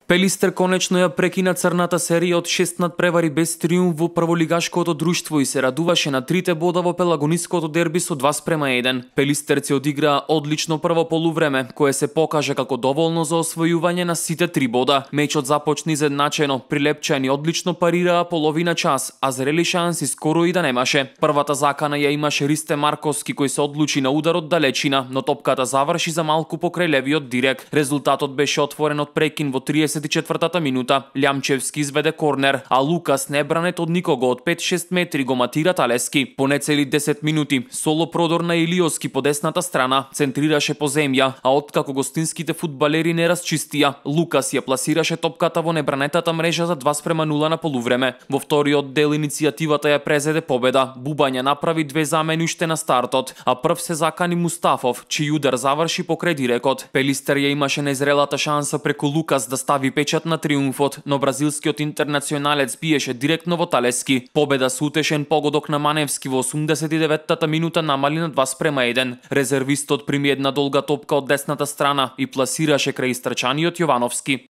Пелистер конечно ја прекина црната серија од 6 надпревари без триумф во прволигашкото друштво и се радуваше на 3 бода во пелагониското дерби со 2:1. Пелистерци одиграа одлично прво полувреме, кое се покажа како доволно за освојување на сите 3 бода. Мечот започна изедначено, прилепчани одлично парираа половина час, а зрели шанси скоро и да немаше. Првата закана ја имаше Ристе Марковски кој се одлучи на удар од далечина, но топката заврши за малку покрај левиот дирек. Резултатот беше отворен од прекин во 34-та минута. Лјамчевски изведе корнер, а Лукас не бранет од никого од 5-6 метри го матира Талески. По нецели 10 минути, соло продор на Илиоски по десната страна, центрираше по земја, а откако гостинските фудбалери не расчистија, Лукас ја пласираше топката во небранетата мрежа за 2:0 на полувреме. Во вториот дел иницијативата ја презеде победа. Бубања направи 2 замени уште на стартот, а прв се закани Мустафов, чиј удар заврши покрај дирекот. Пелистер ја имаше незрелата шанса преку Лукас да стави печат на триумфот, но бразилскиот интернационалец биеше директно во Талески. Победа со утешен погодок на Маневски во 89-та минута намали на 2:1. Резервистот прими една долга топка од десната страна и пласираше крај истрчаниот Јовановски.